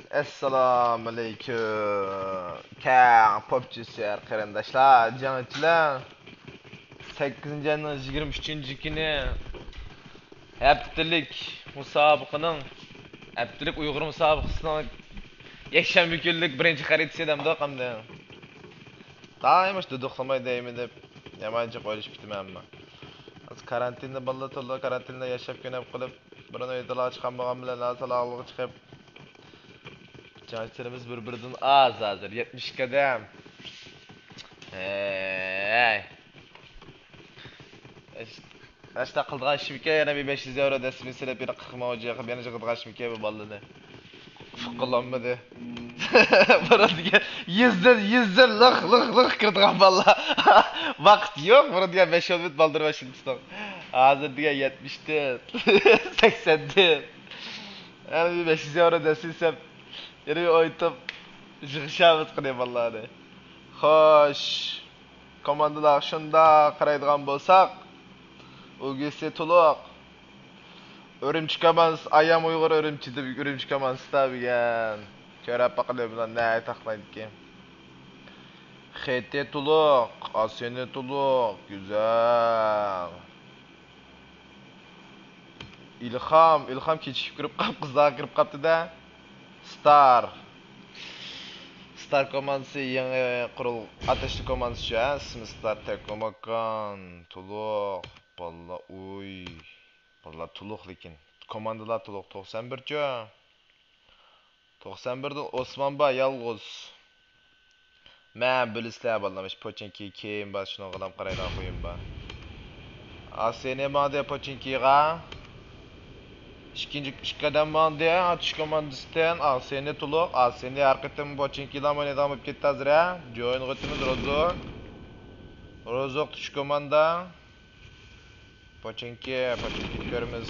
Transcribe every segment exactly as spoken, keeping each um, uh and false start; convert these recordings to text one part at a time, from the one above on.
ئەسسالامۇئەلەيكۇم. كەڭ پوپچى سۆيەر قېرىنداشلار، جەڭچىلەر. سەككىزىنچى ئاينىڭ يىگىرمە ئۈچىنچى كۈنى ھەپتىلىك مۇسابىقىنىڭ، ھەپتىلىك ئۇيغۇر مۇسابىقىسىنىڭ يەكشەنبە كۈنلۈك بىرىنچى خەرىتىسى دەمدۇق ئەمدى. دائىم مۇشۇ دۇدۇقلىماي دەيمەن دەپ يامان جىق ئويلىشىپ كېتىمەن ئەمما. ھازىر كارانتىندا بالىلار تولا كارانتىندا ياشاپ كۆنۈپ قېلىپ، بۇرۇن ئۆيدىلا چىقالمىغان بىلەن ھازىر سالاغلىققا چىقىپ، جەڭچىلىرىمىز بىر-بىرىدىن ئاز ھازىر. يەتمىش ئىككى ئادەم. ھەي. ئاشۇنداق قىلىدىغان ئىشمىكەن، يەنە بىر بەش يۈز ياۋرو دەستىمىزگە سېلىپ، يەنە قىرىق مىڭ ئوجاققا يەنە يىغىدىغان ئىشمىكەن بۇ بالىنى. ئۇققىلاممىدى. بۇرۇن دېگەن يۈزدىن، يۈزدىن لىق، لىق، لىق كىرىدىغان بالىلار. ۋاقىت يوق، بۇرۇن دېگەن بەش ئون مىنۇت بالدۇر باشلىدى. ھازىر دېگەن يەتمىشتىن، سەكسەندىن. يەنە بىر بەش يۈز ياۋرو دەستىمىزگە سېلىپ، يەنە بىر ئوينىتىپ، يىغىشىمىز قېنى بالىلارنى. خوش. كوماندىلار شۇنداق قارايدىغان بولساق، ئۈگىسى تولۇق. ئۈرۈمچى كوماندىسى، ئايام ئۇيغۇر ئۈرۈمچىدە، ئۈرۈمچى كوماندىسىدا بۈگۈن. كۆرۈپ باقىلى بۇلار نە تاقلايدىكىن. خېتى تولۇق، ئاسېنى تولۇق، گۈزەل. ئىلھام، ئىلھام كېچىكىپ كىرىپ قاپ، قىزلارغا كىرىپ قاپتۇ-دە. ستار. ستار كوماندىسى يېڭى قۇرۇل-، ئاتەشلىك كوماندىسى شۇ، ھە؟ ئىسمى ستار تەكلىماكان. تولۇق. باللا، ئۇي. باللا تولۇق لېكىن. كوماندىلار تولۇق. توقسان بىرچۇ؟ توقسان بىردىن ئوسمان بار، يالغۇز. مەن بىلىسىلەر، بالام، پوچىنكى كىيىم بار، شۇنىڭغىلا قارايدىغان خۇيۇم بار. ئاسېنى ماڭدى پوچىنكىغا. ئىككىنچى، ئىككى قەدەم ماڭدى، ئاتۇش كوماندىسىدىن ئاسېنى تولۇق، ئاسېنى ھەر قېتىم پوچىنكىلا ئوينايدىغان بولۇپ كەتتى ھازىر، ھە؟ جويۇن غۆتىمىز روزۇق. روزۇق تۇش كوماندا. پوچىنكى، پوچىنكىنى كۆرىمىز.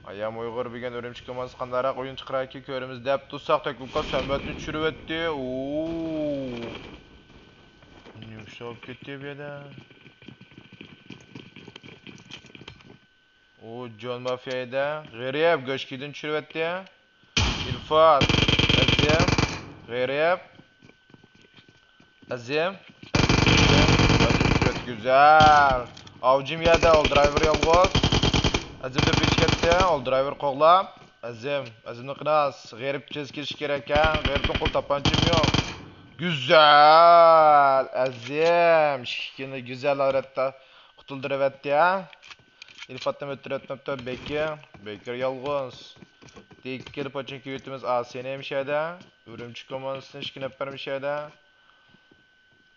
ئايام ئۇيغۇر بۈگۈن ئۈرۈمچى كوماندىسى قانداقراق ئويۇن چىقىراكى كۆرىمىز دەپ تۇرساق، تەكلىماكان سەمەتنى چۈشۈرۈۋەتتى. ئوو. نېمە ئىش بولۇپ كەتتى بۇ يەردە؟ ئۇ جون مافىيادا غېرىب گۆشكىدىن چۈشۈرۈۋەتتى. ئىلفات، ئەزىم، غېرىب، ئەزىم، ئەزىم چۈشۈرۈۋەتتى. گۈزەل. ئاۋجىم يەردە، ئول درايۋېر يالغۇز. ئەزىم دەپ ئېشىپ كەتتى، ئول درايۋېر قوغلاپ. ئەزىم، ئەزىمنى قىناس. غېرىب تېز كېلىشى كېرەك ھە. غېرىبنىڭ قول تاپانچىم يوق. گۈزەل. ئەزىم ئىككىنى گۈزەل ھالەتتە قۇتۇلدۇرۇۋەتتى ھە. ئىلفاتنى ئۆلتۈرۈۋەتمەپتۇ. بېكىر. بېكىر يالغۇز. دېگىلى پوچىنكى يۇرتىمىز ئاسىينى مىشەدە. ئۈرۈمچى كوماندىسىدىن ئىككى نەپەر مىشەدە.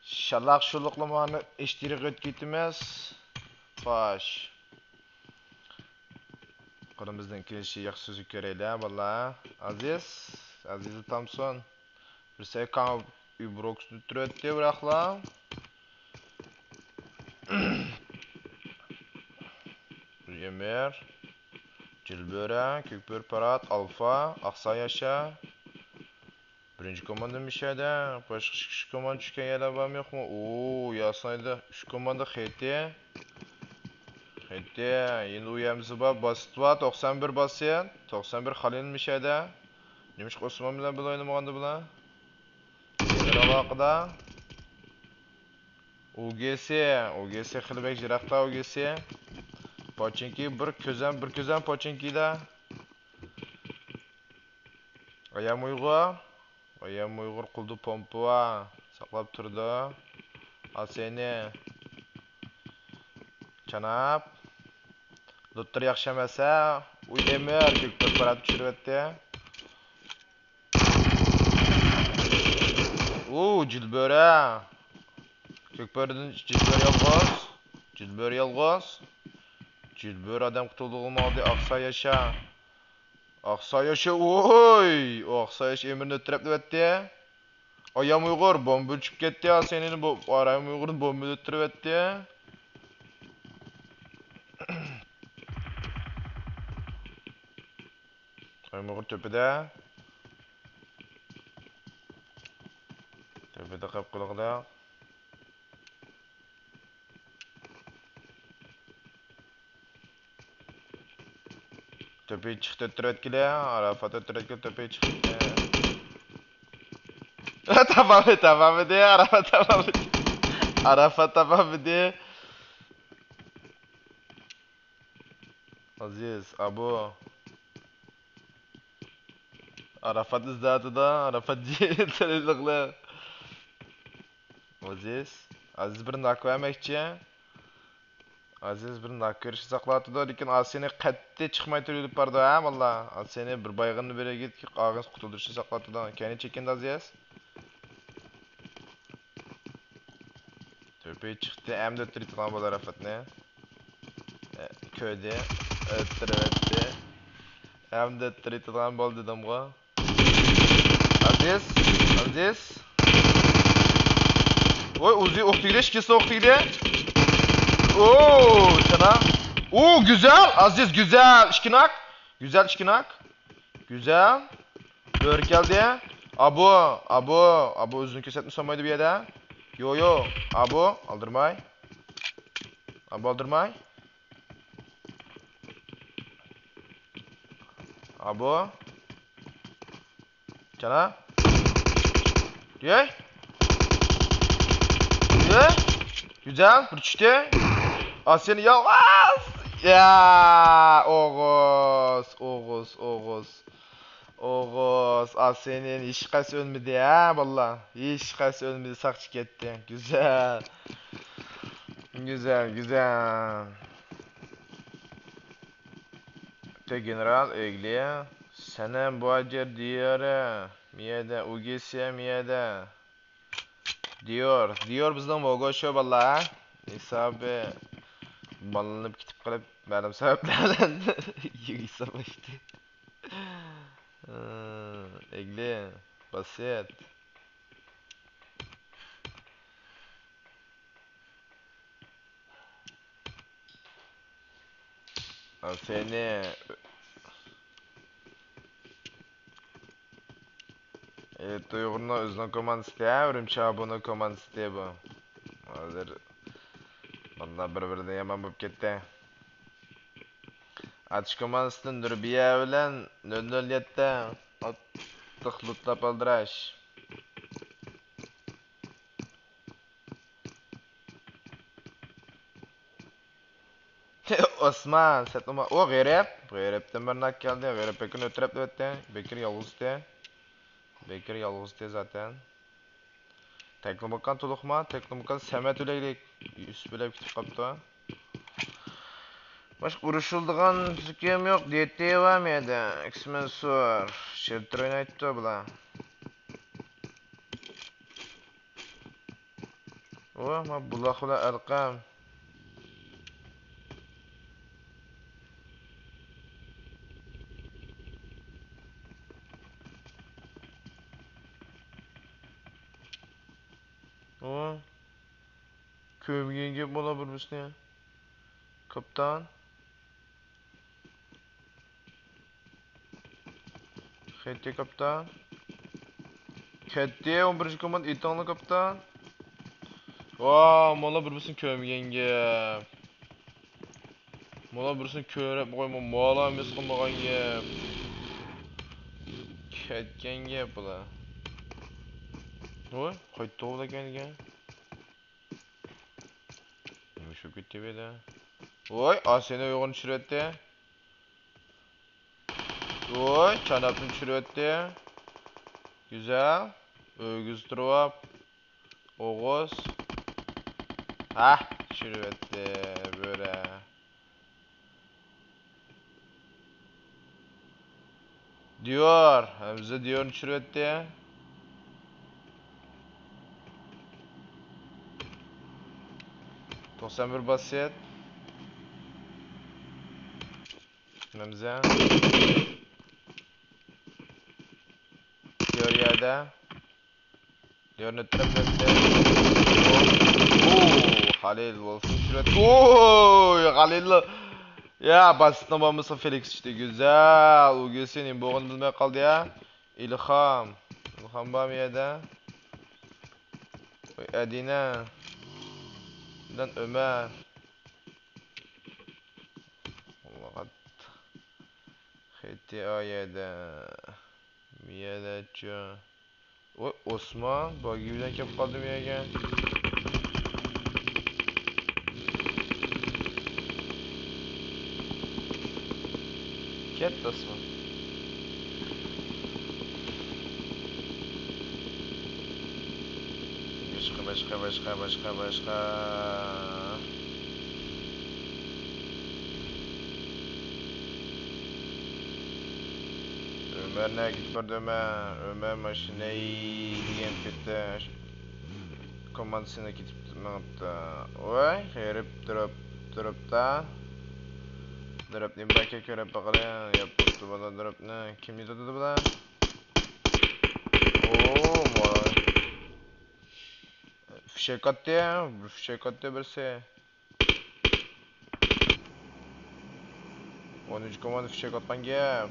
شالاق شۇلۇقلىمانى ئىشتىرىك ئۆتكۈتىمىز. باش. قولىمىزدىن كېلىشى ياخشى سۆزگە كۆرەيلى، باللا. ئازىز. ئازىز تامسون. بىرسى كاڭ ئۈبروكسنى تۈرەتتى بىراقلا. ئۆمەر. جىلبۆرە، كۆكبۆرە پارات، ئالفا، ئاقسا ياشا. بىرىنچى كوماندا مىشەدە. باشقا ئىككى كوماندا چۈشكەن يەرلەر بارمۇ يوقمۇ؟ ئوو، ياسىنايدا ئۈچ كوماندا خېتى. خېتى. يەنە ئۇ يەمزى بار. باستىۋا، توقسان بىر باسسىن. توقسان بىر خالىل مىشەدە. نېمىشقا ئوسمان بىلەن بىللە ئوينىمىغاندا بۇلار؟ ئالاقىدا. ئۇگېسى، ئۇگېسى خېلى بەك يىراقتا ئۇگېسى. پوچىنكى بىر كۆزەم، بىر كۆزەم پوچىنكىدا. ئايام ئۇيغۇر. ئايام ئۇيغۇر قولىدا پومپا بار. ساقلاپ تۇرىدۇ. ئاسېنى. چاناپ. لوتلىرى ياخشى ئەمەس ھە. ئۇي ئېمىر كۆكبۆرە پارات چۈشۈرۈۋەتتى. ئۇ، جىلبۆرە. كۆكبۆرىدىن جىلبۆرە يالغۇز. جىلبۆرە يالغۇز. جىلبۆرە ئادەم قۇتۇلدۇرغىلى ئالدى. ئاقسا ياشا. ئاقسا ياشا، ئوي! ئۇ ئاقسا ياشا ئېمىرنى ئۆلتۈرۈۋەتتى. ئايام ئۇيغۇر بومبا چۈشۈپ كەتتى. ئاسېنىنى بو-، ئايام ئۇيغۇرنى بومبا ئۆلتۈرۈۋەتتى. ئايام ئۇيغۇر تۆپىدە. تۆپىدە قاپقىلىقىدا. تۆپىگە چىقتى، ئۆتتۈرۈۋەتكىلى. ئاراپات ئۆتتۈرۈۋەتكىلى، تۆپىگە چىقتى. تاپالمىدى، تاپالمىدى، ئاراپات تاپالمىدى. ئاراپات تاپالمىدى. ئازىز، ئابۇ. ئاراپات ئىزدەۋاتىدۇ، ئاراپات تېلېفونلار. ئازىز، ئازىز بىر ناك بەرمەكچى. ئازىز بىر ناك بېرىشنى ساقلاۋاتىدۇ، لېكىن ئاسىينى قەتئىي چىقماي تۇرۇۋېلىپ بارىدۇ، ھە، باللا. ئاسىينى بىر بايغىنىنى بېرىگىدىكى ئاغىنىسى قۇتۇلدۇرۇشنى ساقلاۋاتىدۇ. كەينى چېكىندى ئازىز. تۆپىگە چىقتى، ئەمدى ئۆتتۈرۈۋېتىدىغان بولدى ئاراپاتنى. ئە، كۆردى، ئۆتتۈرۈۋەتتى. ئەمدى ئۆتتۈرۈۋېتىدىغان بولدى دېدىمغۇ. ئازىز، ئازىز. ۋوي، ئۇزى ئوق تېگدى، ئىككىسى ئوق تېگدى. ئو، چانا. ئو، گۈزەل، ئازىز، گۈزەل. ئىككى ناك. گۈزەل، ئىككى ناك. گۈزەل. بۆرە كەلدى. ئابۇ، ئابۇ، ئابۇ ئۆزىنى كۆرسەتمە سالمايدۇ بۇ يەردە. يو، يو، ئابۇ، ئالدىرىماي. ئابۇ، ئالدىرىماي. ئابۇ. چانا. يەي. يەي. گۈزەل، بىر چۈشتى. ئاسىينى يالغۇز. يا، ئوغۇز، ئوغۇز، ئوغۇز. ئوغۇز، ئاسىينى ھېچقايسى ئۆلمىدى، ھە، باللا؟ ھېچقايسى ئۆلمىدى، ساقچى كەتتى. گۈزەل. گۈزەل، گۈزەل. تۆ گېنېرال ئۆگلى، سەنەم بۇ جەر دىيارى، مىيەدە ئۇگىسىيە مىيەدە. دىيور، دىيور بىزنىڭ ۋوگوشو باللا، ھە؟ ھېسابى بالىلىنىپ كېتىپ قېلىپ، مەلۇم سەۋەبلەر بىلەن ھېسابلاشتى. ئېگلى، باسىت. سېنى، ئە، تۇيغۇرنىڭ ئۆزىنىڭ كوماندىسى، ھە، ئۈرۈمچى ئابۇنىڭ كوماندىسى بۇ. ھازىر بالىلار بىر-بىرىدىن يامان بولۇپ كەتتى. ئاتۇش كوماندىسىدىن نۇربىيە بىلەن نۆل نۆل يەتتە ئاتلىق لۇتلاپ ئالدىراش. ئوسمان، سەتنۇما، ئۇ غېرىب. غېرىبتىن بىر ناك كەلدى. غېرىب بەكرىنى ئۆتتۈرۈپ ئۆتتى. بەكرى يالغۇزتى. بەكرى يالغۇزتى زاتەن. تەكلىماكان تولۇقما؟ تەكلىماكان سەمەت ئۆلەيلىك. يۈسۈپ ئۆلەپ كېتىپ قاپتۇ. باشقا ئۇرۇشۇلىدىغان زۇكىيەم يوق. دېتى بار مەيدە. ئىكسمەن سور. شىرتىر ئوينايتتى بۇلار. ئۇ، ما بۇلاق بىلەن ئەلقەم. ئۇ، كۆرمىگەن گەپ بولا بىر بىسنى. كاپىتان. كەتتى كاپىتان. كەتتى، ئون بىرىنچى كوماند ئېتىڭلار كاپىتان. ۋا، مانا بىر بىرسىنى كۆرمىگەن گەپ. مانا بىرسىنى كۆرۈپ قويما، مالا مىس قىلمىغان گەپ. كەتكەن گەپ بۇلار. ۋاي، قايتتى غۇ بۇلار كەينىگە. نېمە ئىش بولۇپ كەتتى بۇ يەردە؟ ۋاي، ئاسىينى ئۇيغۇرنى چۈشۈرۈۋەتتى. ۋاي، چاناپنى چۈشۈرۈۋەتتى. گۈزەل. ئۆگۈز تۇرۇپ. ئوغۇز. ھە، چۈشۈرۈۋەتتى. بۆرە. دىيور. ھەمزە دىيورنى چۈشۈرۈۋەتتى. توقسان بىر باسسېت. ھەمزە. دىيور يەردە. دىيورنى تەرەپلەشتى. ئوو، خالىل ۋولفنى چۈشۈرۈۋەتتى. ئوي، خالىل. يا، باسىتنىڭ بولمىسا فېلىكس چۈشتى. گۈزەل. ئۇگىسى نېمە بولغىنىنى بىلمەي قالدى يا. ئىلھام. ئىلھام بارمۇ يەردە؟ ئوي، ئەدىنە. بىلەن ئۆمەر. ئۇ يەردە. بۇ يەردەچۇ. ۋوي، ئوسمان، باگى بىلەن كەپ قالدىم يەرگە. كەتتى ئوسمان. باشقا، باشقا، باشقا، باشقا، باشقا. ئۆمەر نەگە كېتىپ باردى، ئۆمەر؟ ئۆمەر ماشىنا دېگەن كەتتى. كوماندىسىنى كېتىپ مېڭىپتۇ. ۋاي، غېرىب تۇرۇپ، تۇرۇپتا. دۇرۇپنى بەككە كۆرۈپ باقىلى. ياپتۇ بالا دۇرۇپنى. كىم يېتىدۇ بۇلار؟ ئوو، ماي. فىشەك ئاتتى، فىشەك ئاتتى بىرسى. ئونىنچى كوماندا فىشەك ئاتقان گەپ.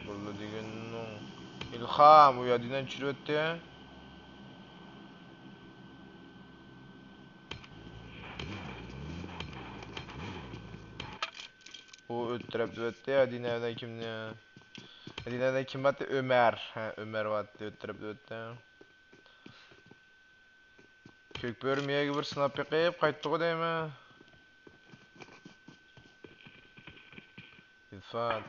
بولدى دېگىنىڭ. ئىلھام، ئۇ يەردىن چۈشۈرۈۋەتتى. ئۇ ئۆتتۈرۈپ ئۆتتى، ئەدىنەدە كىمنى؟ ئەدىنەدە كىم بارتى؟ ئۆمەر. ھە، ئۆمەر بارتى، ئۆتتۈرۈپ ئۆتتى. كۆك بۆرە مېيەگە بىر سىناپ بېقىپ قايتتىغۇ دەيمەن. ئىلفات.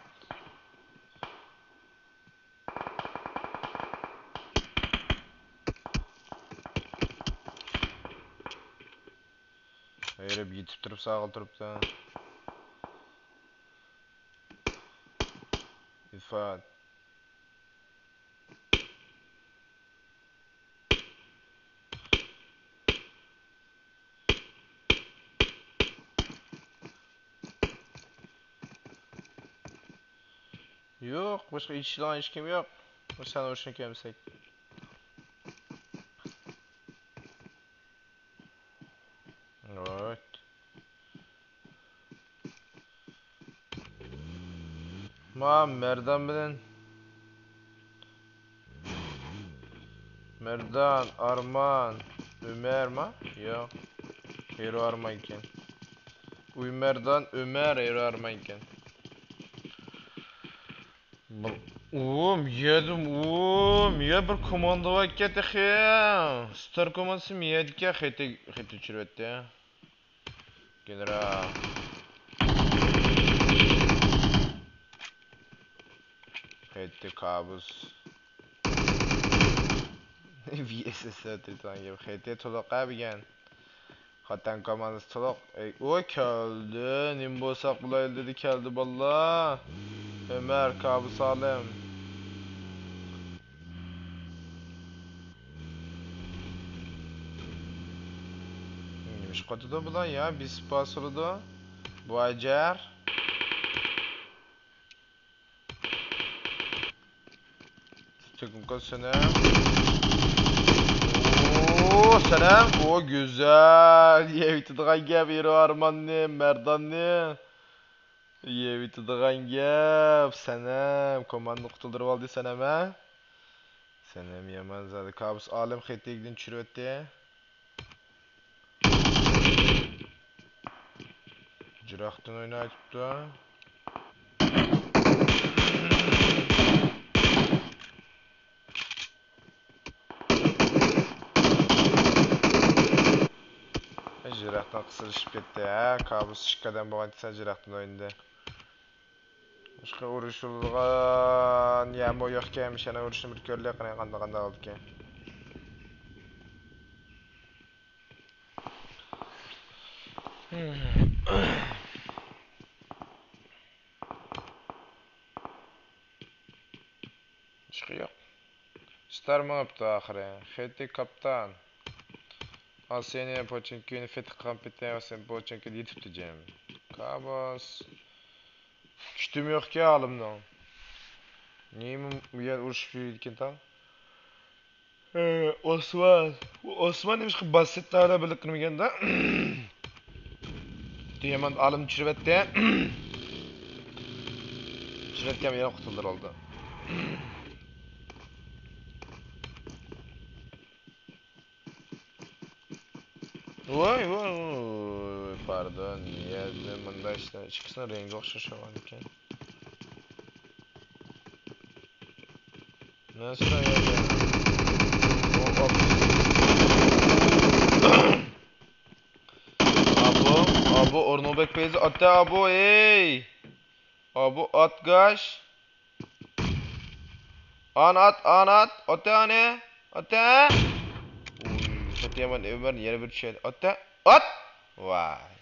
ھېرىپ يېتىپ تۇرۇپ ساغىل تۇرۇپتۇ. ئىلفات. يوق، باشقا ئېچىشىدىغان ھېچكىم يوق. سەن ئۇرۇشنى كەمسەك. ۋاي. ما مەردان بىلەن مەردان، ئارمان، ئۆمەرما؟ ياق. ھېرو ئارمان ئىكەن. ئۇي مەردان، ئۆمەر، ھېرو ئارمان ئىكەن. بىر، ئۇ، يەدىم، ئۇ، يە بىر كوماندا باركەن تېخى. ستار كوماندىسى يەدىكەن، خېتى، خېتى چۈشۈرۈۋەتتى. گېنېرال. خېتى كابۇس. ۋى ئېس ئېس ئار تۇرىدىغان گەپ. خېتى تولۇق ھە بۈگۈن. خوتەن كوماندىسى تولۇق. ئەي، ئۇ كەلدى. نېمە بولساق بولايلى دېدى، كەلدى باللا. ئۆمەر، كابۇس ئالىم. نېمە ئىش قىلىۋاتىدۇ بۇلار يا؟ بېسىپ باسىلىدۇ. بۇ ئەجەر. تۆكۈمكان سەنەم. ئوو، سەنەم. ئوو، گۈزەل. يەۋېتىدىغان گەپ، ھېرو ئارماننى، مەرداننى. يەۋېتىدىغان گەپ، سەنەم. كوماندىنى قۇتۇلدۇرۇۋالدى سەنەم، ھە؟ سەنەم يامان زادى. كابۇس ئالىم خېتىگدىن چۈشۈرۈۋەتتى. جىراقتىن ئويناۋېتىپتۇ. جىراقتىن قىسىلىشىپ كەتتى، ھە؟ كابۇس ئىككى ئادەم بولغان دېسە جىراقتىن ئوينىدى. باشقا ئۇرۇشۇلغان يەرمۇ يوقكەن، مۇشۇ يەنە ئۇرۇشنى بىر كۆرلى قېنى قانداق قانداق بولىدىكەن. ئىشقى يوق. ستار مېڭىپتۇ ئاخىرى. خېتى كاپتان. ئاسىينى پوچىنكىنى فېتى قىلغان پېتى ئاسىينى پوچىنكىنى يېتىپتۇ جېنىم. كابۇس. كۈچتىمۇ يوقكەن ئالىمنىڭ. نېمە بۇ يەر ئۇرۇشۇپ يۈرىدىكىن تاڭ؟ ئوسمان. ئوسمان نېمىشقا باسسېتتا بىللە كىرمىگەندە؟ دىيامانت ئالىم چۈشۈرۈۋەتتى. چۈشۈرۈۋەتكەن يەنە قۇتۇلدۇرۇلدى. ۋاي، ۋاي، ۋاي، پاردون، نىيەتنى مۇنداق ئىشلار، ئىككىسىنىڭ رەڭگى ئوخشاش بولغان ئىكەن. نەسرا يەردە. ئو، ئاپ. ئابۇ، ئابۇ، ئورنۇڭ بەك پەيزى. ئاتە ئابۇ، ئەي! ئابۇ، ئاتقاش. ئان ئات، ئان ئات. ئاتە ئانى. ئاتە. ئۇي، خېتى يامان ئۆمەر يەنە بىر چۈشەردى. ئاتە. ئات! ۋاي.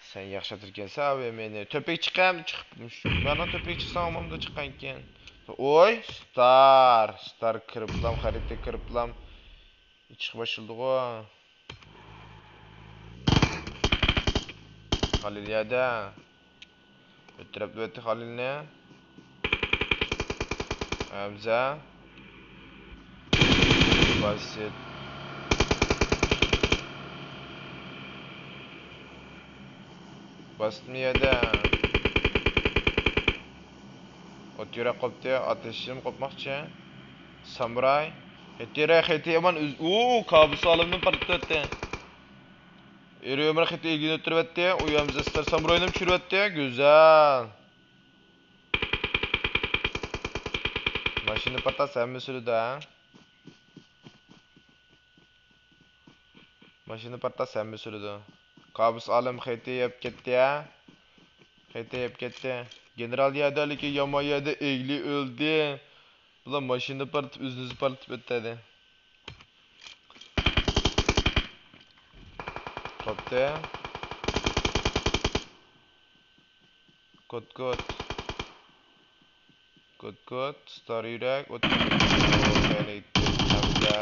سەن ياخشى ئاتىدىكەنسەن، ئاۋۇ مېنى. تۆپىگە چىقام، چىقىپ، مانا تۆپىگە چىقساڭ، ئامامدا چىققانكەن. ئوي، ستار، ستار كىرىپلام، خەرىتە كىرىپلام. چىقىپ باشلىدىغۇ. خالىل يەردە. ئۆتتۈرۈپ ئۆتتى خالىلنى. ھەمزە. باسىت. باستىم يەردە. ئوت يۈرەك قوپتى. ئاتىشىم قوپماقچى. سامۇراي. خېتى يۈرەك، خېتى يامان. ئۆز-، ئۇ، كابۇس ئالىمدىن پارتلاپ ئۆتتى. ئېرى ئۆمەر خېتى ئىگىنى ئۆتتۈرۈۋەتتى. ئۇ ھەمزە ستار سامۇراينىمۇ چۈشۈرۈۋەتتى. گۈزەل. ماشىنا پارتلاتسا ھەممە سۈرىدۇ، ھە؟ ماشىنا پارتلاتسا ھەممە سۈرىدۇ. كابۇس ئالىم خېتى يەپ كەتتى، ھە؟ خېتى يەپ كەتتى. گېنېرال يەردە، لېكىن يامان يەردە ئېگلى ئۆلدى. بۇلار ماشىنا پارتلاپ، ئۆزىنى ئۆزى پارتلاپ ئۆتتى. قاپتى. كوت، كوت. كوت، كوت. ستار يۈرەك. ئوت. يەنە ھەمزە.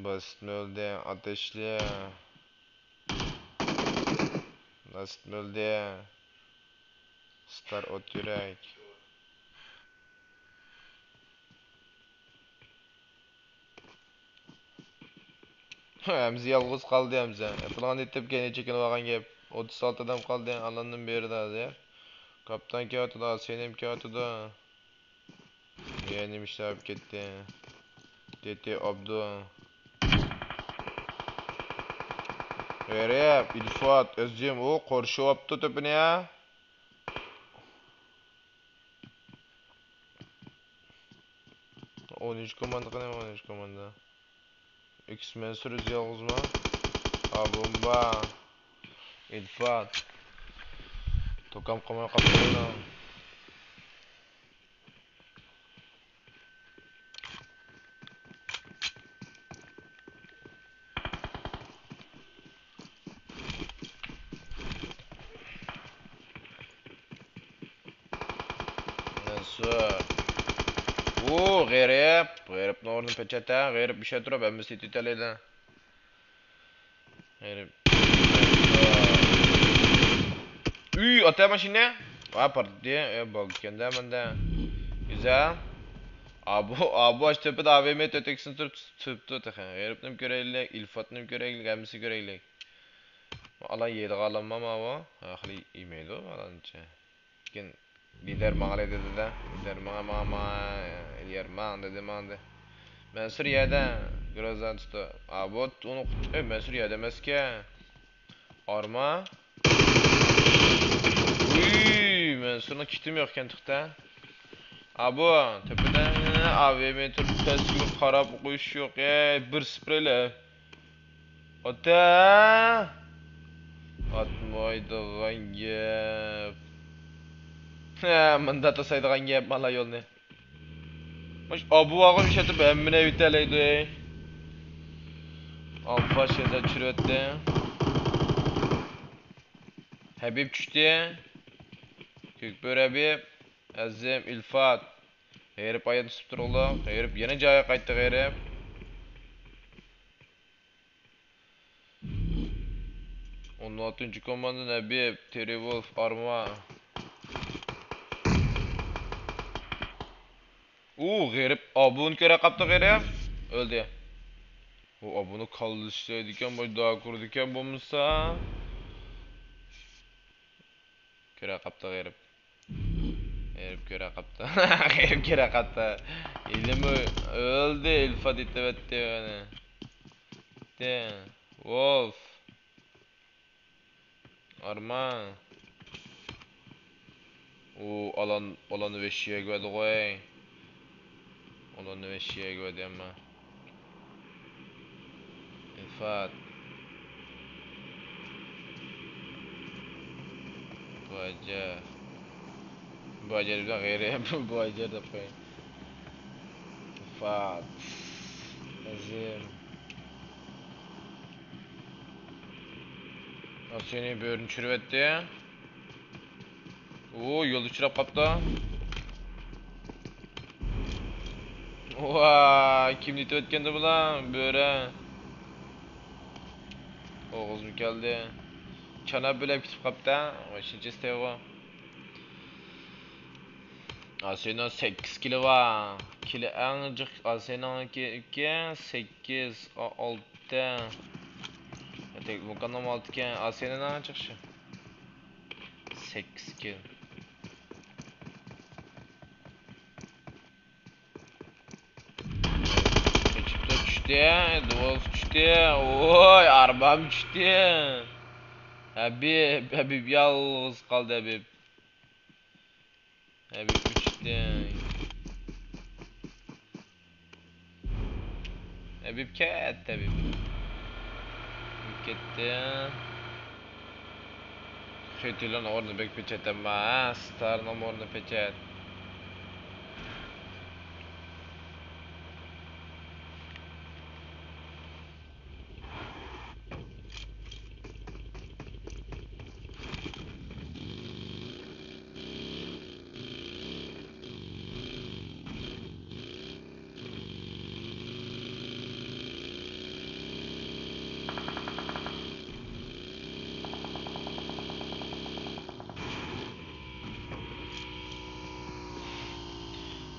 باستىم ئۆلدى. ئاتەشلى. باستىم ئۆلدى. ستار ئوت يۈرەك. ھەمزە يالغۇز قالدى، ھەمزە. ئېپىلغان ئېتىپ، كەينىگە چېكىنىۋالغان گەپ. ئوتتۇز ئالتە ئادەم قالدى، ئاللاندىن بېرىدۇ ھازىر. كاپىتان كېلىۋاتىدۇ، سېنىم كېلىۋاتىدۇ. يەنە نېمە ئىشلار بولۇپ كەتتى؟ تېتى ئابدۇ. غېرىب، ئىلفات، ئەزىم، ئۇ قورشىۋاپتۇ تۆپىنى، ھە؟ ئون ئۈچ كوماندا قېنى، ئون ئۈچ كوماندا. ئىكىس مەنسۇر ئۆزى يالغۇزمۇ؟ ھا، بومبا. ئىلفات. توكام قىلماي قاپتۇ. مەنسۇر. ئۇ، غېرىب. غېرىبنىڭ ئورنىنى پېچەت، ھە؟ غېرىب ئىشلەپ تۇرۇپ، ھەممىسى يېتىۋېتەلەيدۇ. غېرىب. ئۈي، ئاتا ماشىنا. ۋا، پارتلىدى. ئە، باگ ئىكەندە مەندە. گۈزەل. ئابۇ، ئابۇ ئاش تۆپىدە ئا ۋ م تۆت ئىكسنى تۇرۇپ، تۇرۇپتۇ تېخى. غېرىبنىمۇ كۆرەيلىك، ئىلفاتنىمۇ كۆرەيلىك، ھەممىسىنى كۆرەيلىك. ئالا يەيدىغان ئالامما ماۋۇ؟ ھە، خېلى يېمەيدۇ ئالانچە. لېكىن لىدەر ماڭالاي دېدى-دە. لىدەر ماڭا، ماڭا، ماڭا، ئېلىيار ماڭ دېدى، ماڭدى. مەنسۇر يەردە گروزانى تۇتۇپ. ئا، بۇ ئۇنى قۇت-، ئەي، مەنسۇر يەردە ئەمەسكەن. ئارما. ئۇي، مەنسۇرنىڭ كىتىمۇ يوقكەن تېخى. ئا، بۇ تۆپىدە ئا ۋ م تۇرۇپ پەسكە قاراپ قويۇش يوق. ئەي، بىر سىپرەيلە. ئاتا! ئاتمايدىغان گەپ. ھە، مۇندا توسايدىغان گەپ، مانا يولنى. مۇش ئابۇ ئاغا ئىشلىتىپ ھەممىنى ئېۋىتەلەيدۇ. ئالفا شېزا چۈشۈرۈۋەتتى. ھەبىب چۈشتى. كۆكبۆرە ھەبىب. ئەزىم، ئىلفات. غېرىب ئايان تۇتۇپ تۇرۇڭلار. غېرىب يەنە جايىغا قايتتى، غېرىب. ئون ئالتىنچى كوماندا نەبىب، تېررى ۋولف، ئارما. ئۇ، غېرىب ئابۇنى كۆرە قاپتۇ، غېرىب. ئۆلدى. ئۇ ئابۇنى كاللىسى ئىشلەيدىكەن، باش داكۇرىدىكەن بولمىسا. كۆرە قاپتۇ غېرىب. غېرىب كۆرە قاپتۇ. غېرىب كۆرە قاپتۇ. ھېلىمۇ ئۆلدى، ئىلفات ئېتىۋەتتى ئۇنى. دە، ۋولف. ئارمان. ئۇ ئالان، ئالان ۋەھشىيگە بەردىغۇ، ئەي. ئالان ۋەھشىيگە بەردى ئەمما. ئىلفات. بۇ ئەجەر. بۇ ئەجەر بىلەن غەيرىي، بۇ ئەجەر دەپ قوياي. ئىلفات. ئەزىم. ئاسىينى بۆرىنى چۈشۈرۈۋەتتى. ئۇ يولدا ئۇچراپ قاپتۇ. ۋاي، كىمنى ئېتىۋەتكەندە بۇلار؟ بۆرە. ئوغۇزمۇ كەلدى. چانا بۆلەپ كېتىپ قاپتۇ. ۋاي، شۇنچە ئىستەيغۇ. ئاسىينىڭ سەككىز كىلى بار. كىلى ئەڭ جىق، ئاسىينىڭكى ئىكەن، سەككىز، ئا-، ئالتە. تېلېفوننىڭ ئالتە ئىكەن، ئاسىينىڭ ئەڭ جىق شۇ. سەككىز كىلى. قېچىپلا چۈشتى، دوز چۈشتى. ۋوي، ئاربام چۈشتى. ھەبىب، ھەبىب يالغۇز قالدى، ھەبىب. ھەبىب چۈشتى. ھەبىب كەتتى، ھەبىب. ھەبىب كەتتى. خېتىلان ئورنى بەك پېچەت ئەمما، ھە؟ ستارنىڭ ئورنى پېچەت.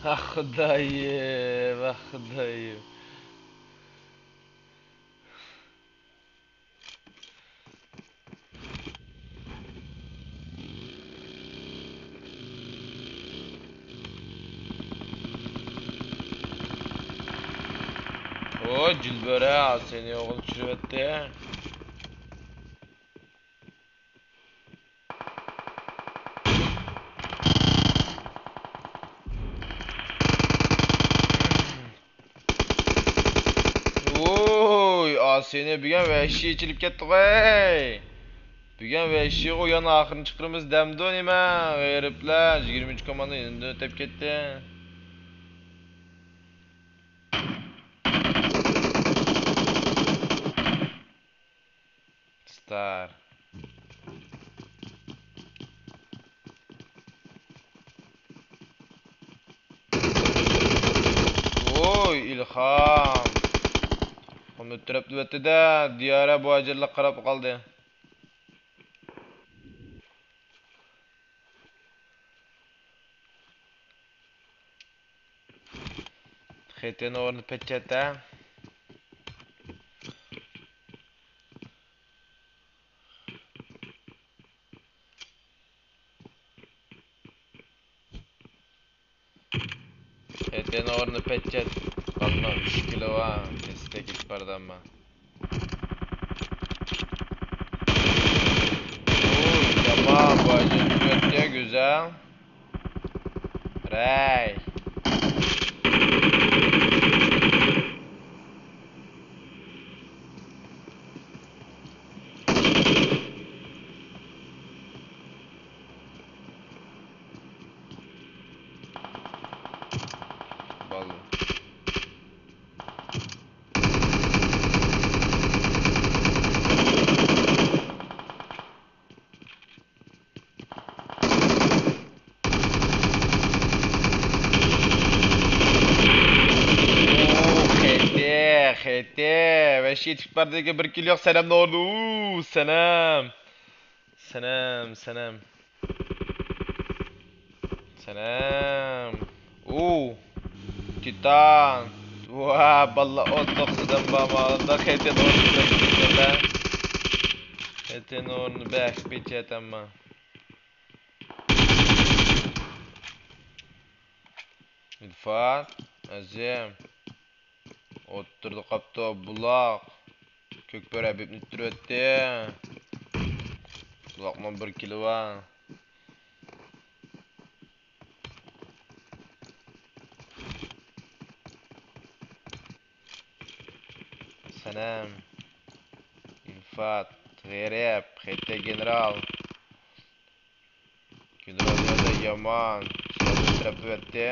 ئاھ، خۇدايىم، ئاھ، خۇدايىم. ۋوي، جىلبۆرە، سېنى ئوغۇل چۈشۈرۈۋەتتى. ۋوي، ئاسىينى بۈگۈن ۋەھشىي ئېچىلىپ كەتتىغۇ، ھەي! بۈگۈن ۋەھشىيغۇ، يەنە ئاخىرىنى چىقىرىمىز دەمدۇ نېمە؟ غېرىبلار، يىگىرمىنچى كوماندا يېنىمدىن ئۆتۈپ كەتتى. ستار. ۋوي، ئىلھام. ئۇنى تىرەپ دېۋەتتى-دە، دىيارە بۇ ئاجىرلىق قاراپ قالدى. خېتىنى ئورنى پەتچەت ھە. خېتىنى ئورنى پەتچەت. بالىنىڭ ئۈچ كىلو بار. كەسىپتە كېتىپ بارىدۇ ئەمما. ئۇي، يامان، بۇ ئاجايىپ سۈرەتكە گۈزەل. رەي. بالدىن. ئوو، خېتى، خېتى. ۋەھشىي تىك باردىكى بىر كىلو يوق، سەنەمنى ئۇردى. ئۇ، سەنەم. سەنەم، سەنەم. سەنەم. ئۇ. تىتان. ۋا، باللا، ئون توققۇز ئادەم بار ماڭىدا. خېتى نورنى پېچەتلە. خېتى نورنى بەك پېچەت ئەمما. ئىلفات. ئەزىم. ئوتتۇرىدا قاپتۇ بۇلاق. كۆكبۆرە ھەبىبنى ئۇتتۇرۇۋەتتى. بۇلاقنىڭ بىر كىلى بار. نەم. ئىلفات، غېرىب، خېتى گېنېرال. گېنېرال يەردە يامان. سىلەرنى تەرەپلەپ ئۆتتى.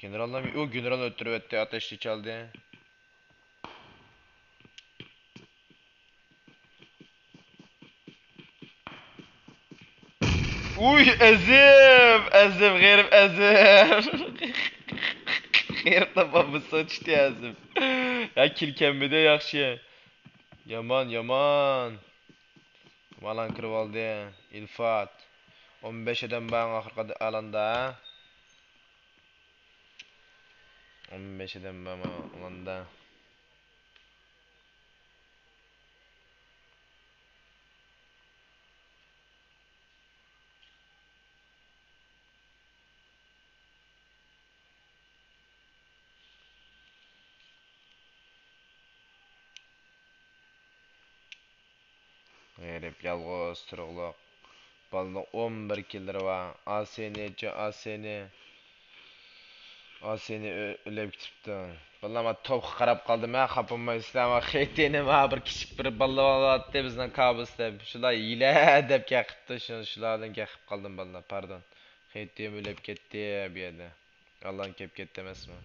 گېنېرالنى، ئۇ گېنېرالنى ئۆلتۈرۈۋەتتى، ئاتەشنى چالدى. ئۇي، ئەزىم، ئەزىم، غېرىب ئەزىم. غېرىبنىڭ بامبىسىغا چۈشتى ئەزىم. يا، كىل كەممىدى، ياخشى. يامان، يامان. مالان كىرىۋالدى. ئىلفات. ئون بەش ئادەم بار ئاخىرقى ئالاندا. ئون بەش ئادەم بارمۇ ئالاندا؟ غېرىب يالغۇز تۇرۇقلۇق. بالىنىڭ ئون بىر كىللىرى بار. ئاسىنىچۇ، ئاسىنى. ئاسىنى ئۆ-، ئۆلۈپ كېتىپتۇ. بالىلار، مانا توپقا قاراپ قالدىم ھە، خاپا بولمايسىلەر. مانا خېتىنى، مانا بىر كىچىك بىر بالا بولۇۋاتتى بىزنىڭ كابۇس دەپ. شۇلار ھىيلە دەپ گەپ قىپتۇ. شۇ-، شۇلار بىلەن گەپ قىپ قالدىم بالىلار، پاردون. خېتىم ئۆلۈپ كەتتى بۇ يەردە. ئالان كېلىپ كەتتى ئەمەسمۇ؟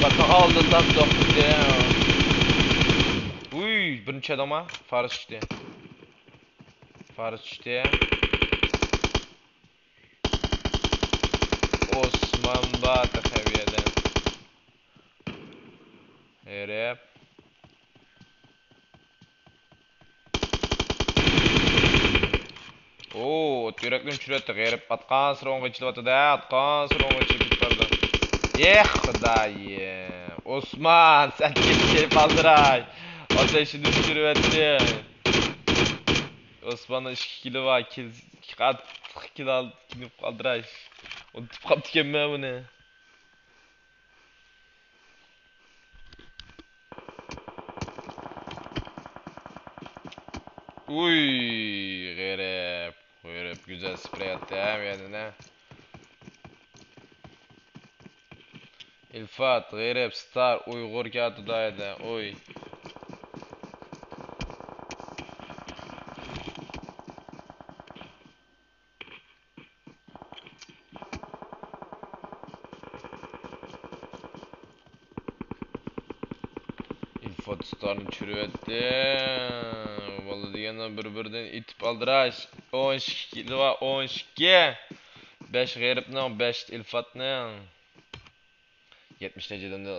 باتنىڭ ئالدىدىن توختىدى. ئۇي، بىرىنچى ئادامغا فارس چۈشتى. فارس چۈشتى. ئوسمان بار تېخى بۇ يەردە. ھېرىپ. ئوو، تۈرەكنى چۈشۈرۈۋەتتى. غېرىب ئاتقانسېرى ئوڭغا ئېچىلىۋاتىدۇ، ئاتقانسېرى ئوڭغا ئېچىلىپ كېتىپ بارىدۇ. ئېھ، خۇدايىم. ئوسمان، سەن كېلىپ ئالدىراي. ئاتەشنى چۈشۈرۈۋەتتى. ئوسماننىڭ ئىككى كىلى بار، كىل-، قاتتىق كىل ئال-، كىل ئالدىراي. ئۇنتۇپ قاپتىكەنمەن بۇنى. ئۇي، غېرىب، غېرىب، گۈزەل سىپرەي ئاتتى ھە، بۇ يەردىن ھە. ئىلفات، غېرىب، ستار، ئۇيغۇر كەتتى دايىدە، ئۇي. ئىلفات ستارنى چۈشۈرۈۋەتتى. بالىلار دېگەننى بىر-بىرىدىن ئېتىپ ئالدىراش. ئون ئىككى كىلو، ئون ئىككى. بەش غېرىبنىڭ، بەش ئىلفاتنىڭ. يەتمىش نەچچە ئادەمدە.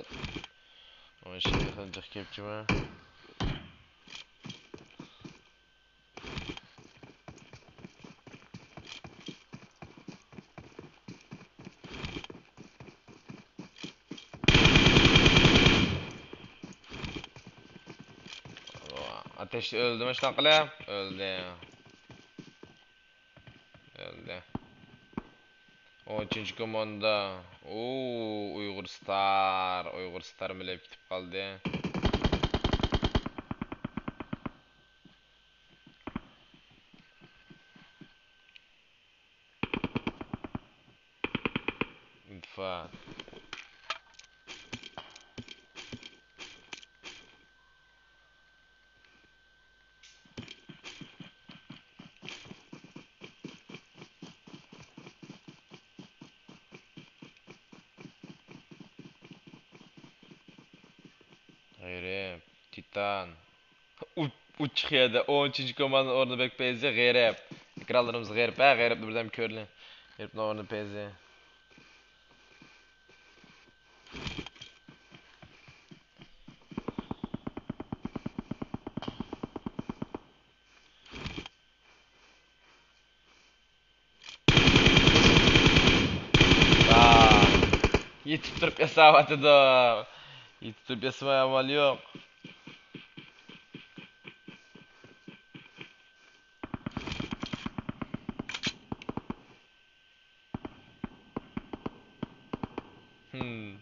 ئون ئىككى خىل جىق كەپچىمۇ؟ ئاتەشتە ئۆلدىمۇ شۇنداق قىلىپ؟ ئۆلدى. ئۆلدى. ئون ئۈچىنچى كوماندا. ئۇ، ئۇيغۇر ستار. ئۇيغۇر ستار مىلىپ كېتىپ قالدى. ئىلتىفات. غېرىب، تىتان. ئۇ-، ئۇچۇق يەردە ئون ئۈچىنچى كوماندىنىڭ ئورنى بەك پەيزى، غېرىب. ئېكرانلىرىمىز غېرىب، ھە، غېرىبنى بىردەم كۆرلى. غېرىبنىڭ ئورنى پەيزى. يېتىپ تۇرۇپ ياساۋاتىدۇ. يېتىپ تۇرۇپ ياسىماي ئامال يوق. ھىم.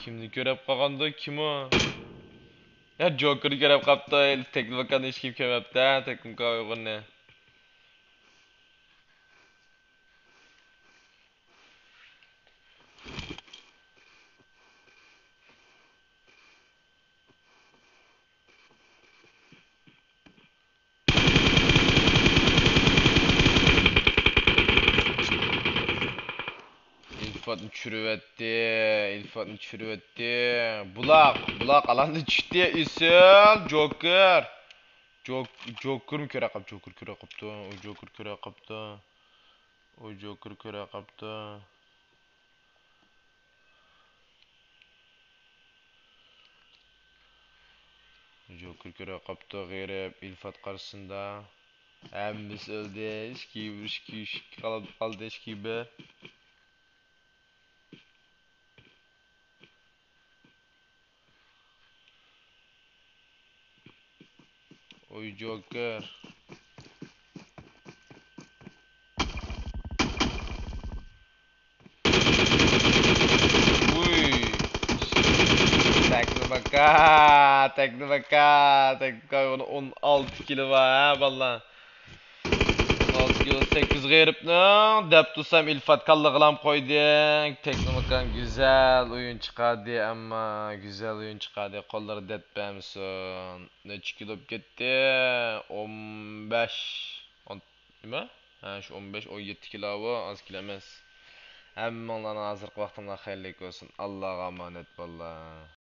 كىمنى كۆرۈپ قالغاندۇ، كىم ئۇ؟ يا، جوكېرنى كۆرۈپ قاپتۇ، تېكنىكاننى ھېچكىم كۆرمەپتۇ، ھە، تېكنىكا ئۇيغۇرنى. ئىلفاتنى چۈشۈرۈۋەتتى. ئىلفاتنى چۈشۈرۈۋەتتى. بۇلاق، بۇلاق ئالاندا چۈشتى. ئېسىل، جوكېر. جوك-، جوكېرمۇ كۆرە قاپتۇ، جوكېر كۆرە قاپتۇ. ئۇ جوكېر كۆرە قاپتۇ. ئۇ جوكېر كۆرە قاپتۇ. جوكېر كۆرە قاپتۇ، غېرىب ئىلفات قارشىسىندا. ھەممىسى ئۆلدى. ئىككى، ئىككى، ئىككى قالدى، قالدى، ئىككى بىر. ئوي، جوكېر. ئۇي. تەكلىماكا، تەكلىماكا، تەكلىماكا، ئۇنىڭ ئون ئالتە كىلى بار، ھە، بالىلار؟ ئون ئالتە كىلو سەككىز غېرىبنىڭ دەپ تۇرسام، ئىلفات كاللىغىلام قويدى. تەكلىماكان گۈزەل ئويۇن چىقاردى، ئەمما گۈزەل ئويۇن چىقاردى. قوللىرى دەرد بەرمىسۇن. نەچچە كىلو بولۇپ كەتتى؟ ئون بەش. ئون، نېمە؟ ھە، شۇ ئون بەش، ئون يەتتە كىلو بۇ، ئاز كىلو ئەمەس. ھەممىڭلارنىڭ ھازىرقى ۋاقتىڭلار خەيرلىك بولسۇن. ئاللاغا ئامانەت، بالىلار.